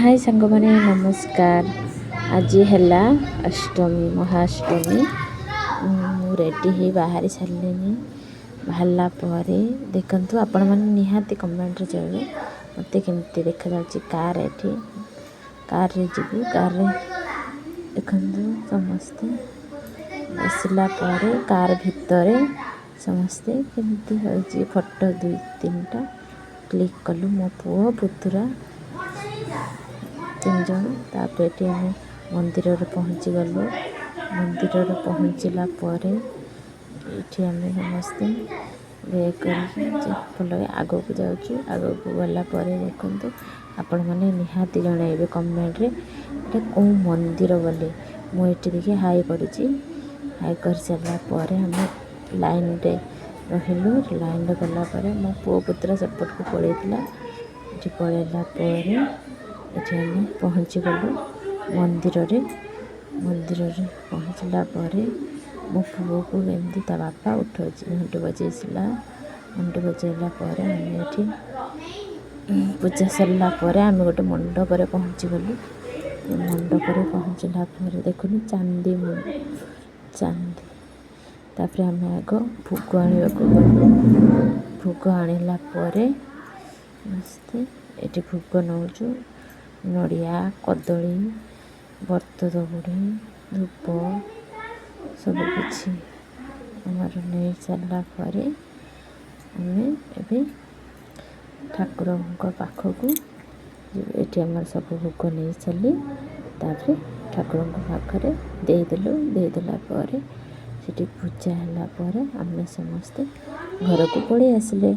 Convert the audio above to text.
High ସାଙ୍ଗମାନେ, ନମସ୍କାର। ଆଜି ହେଲା ଅଷ୍ଟମୀ, ମହାଅଷ୍ଟମୀ। ମୁଁ ରେଡ଼ି ହେଇ ବାହାରି ସାରିଲିଣି। ବାହାରିଲା ପରେ ଦେଖନ୍ତୁ, ଆପଣମାନେ ନିହାତି କମେଣ୍ଟରେ ଜଣାଇବେ ମୋତେ କେମିତି ଦେଖାଯାଉଛି। କାର୍ ଏଠି, କାର୍ରେ ଯିବୁ। କାର୍ରେ ଦେଖନ୍ତୁ, ସମସ୍ତେ ବସିଲା ପରେ କାର୍ ଭିତରେ ସମସ୍ତେ କେମିତି ହେଉଛି, ଫଟୋ ଦୁଇ ତିନିଟା କ୍ଲିକ୍ କଲୁ, ମୋ ପୁଅ, ପୁତୁରା ତିନି ଜଣ। ତାପରେ ଏଠି ଆମେ ମନ୍ଦିରରେ ପହଞ୍ଚିଗଲୁ। ମନ୍ଦିରରେ ପହଞ୍ଚିଲା ପରେ ଏଇଠି ଆମେ ସମସ୍ତେ କରିକି ଚପଲ ଆଗକୁ ଯାଉଛୁ। ଆଗକୁ ଗଲା ପରେ ଦେଖନ୍ତୁ, ଆପଣମାନେ ନିହାତି ଜଣାଇବେ କମେଣ୍ଟରେ ଏଇଟା କେଉଁ ମନ୍ଦିର ବୋଲି। ମୁଁ ଏଠି ଦେଖି ହାଇ କରୁଛି। ହାଇ କରିସାରିଲା ପରେ ଆମେ ଲାଇନ୍ରେ ରହିଲୁ। ଲାଇନ୍ରେ ଗଲା ପରେ ମୋ ପୁଅ ପୁତୁରା ସେପଟକୁ ପଳେଇଥିଲା। ଏଠି ପଳେଇଲା ପରେ ଏଠି ଆମେ ପହଞ୍ଚିଗଲୁ ମନ୍ଦିରରେ। ମନ୍ଦିରରେ ପହଞ୍ଚିଲା ପରେ ମୋ ପୁଅକୁ ଏମିତି ତା ବାପା ଉଠଉଛି। ଘଣ୍ଟି ବଜେଇଥିଲା। ଘଣ୍ଟି ବଜେଇଲା ପରେ ଆମେ ଏଠି ପୂଜା ସରିଲା ପରେ ଆମେ ଗୋଟେ ମଣ୍ଡପରେ ପହଞ୍ଚିଗଲୁ। ମଣ୍ଡପରେ ପହଞ୍ଚିଲା ପରେ ଦେଖୁନୁ, ଚାନ୍ଦି ଚାନ୍ଦି। ତାପରେ ଆମେ ଆଗ ଭୋଗ ଆଣିବାକୁ ଗଲୁ। ଭୋଗ ଆଣିଲା ପରେ ସମସ୍ତେ ଏଠି ଭୋଗ ନେଉଛୁ। ନଡ଼ିଆ, କଦଳୀ, ବର୍ତ୍ତ ଦଉଡ଼ି, ଧୂପ ସବୁକିଛି ଆମର ନେଇ ସାରିଲା ପରେ ଆମେ ଏବେ ଠାକୁରଙ୍କ ପାଖକୁ। ଏଠି ଆମର ସବୁ ଭୋଗ ନେଇ ସାରିଲି। ତାପରେ ଠାକୁରଙ୍କ ପାଖରେ ଦେଇଦେଲୁ। ଦେଇଦେଲା ପରେ ସେଠି ପୂଜା ହେଲା ପରେ ଆମେ ସମସ୍ତେ ଘରକୁ ପଳେଇ ଆସିଲେ।